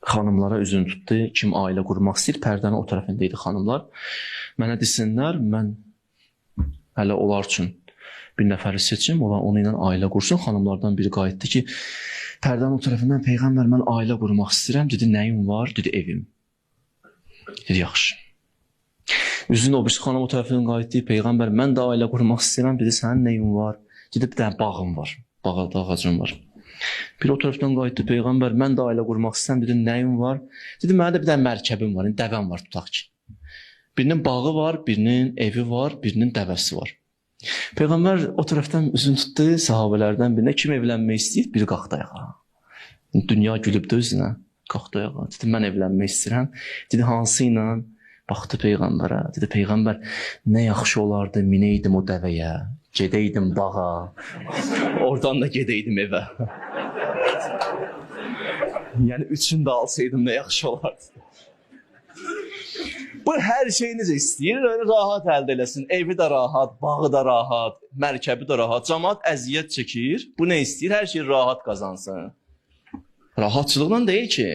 Xanımlara üzünü tutdu. Kim ailə qurmaq istəyir, pərdənin o tərəfində idi xanımlar. Mənə desinlər, mən hələ onlar üçün bir nəfəri seçim, onlar onu ilə ailə qursun. Xanımlardan biri qayıtdı ki, pərdənin o tərəfindən Peyğəmbər, mən ailə qurmaq istəyirəm. Dedi, nəyim var? Dedi, evim. Dedi, yaxşı. Üzünü o birisi xanım o tərəfindən qayıtdı. Peyğəmbər, mən də ailə qurmaq istəyirəm. Dedi, sənin nəyin var? Dedi, bir dənə bağım var. Bağda ağacım var. Bir o tərəfdən qayıtdı Peyğəmbər, mən də ailə qurmaq istəyirəm. Dedi, nəyim var? Dedi, mənim də bir dənə mərkəbim var, yəni dəvəm var, tutaq ki. Birinin bağı var, birinin evi var, birinin dəvəsi var. Peyğəmbər o tərəfdən üzünü tutdu sahabelərdən birinə, kim evlənmək istəyir? Biri qalxdı ayağa. Dünya gülübdü özünə. Qalxdı ayağa. Dedi, mən evlənmək istəyirəm. Dedi, hansı ilə? Baxdı Peyğəmbərə. Dedi, Peyğəmbər, nə yaxşı olardı minəydim o dəvəyə, gedəydim bağa, oradan da gedəydim evə. Yəni, üçünü də alsaydım nə yaxşı olardı. Bu hər şeyi necə istəyir, öyle rahat əldə eləsin. Evi də rahat, bağı da rahat, mərkəbi də rahat. Camaat əziyyət çəkir. Bu nə istəyir? Hər şeyi rahat qazansın. Rahatçılıqla deyil ki.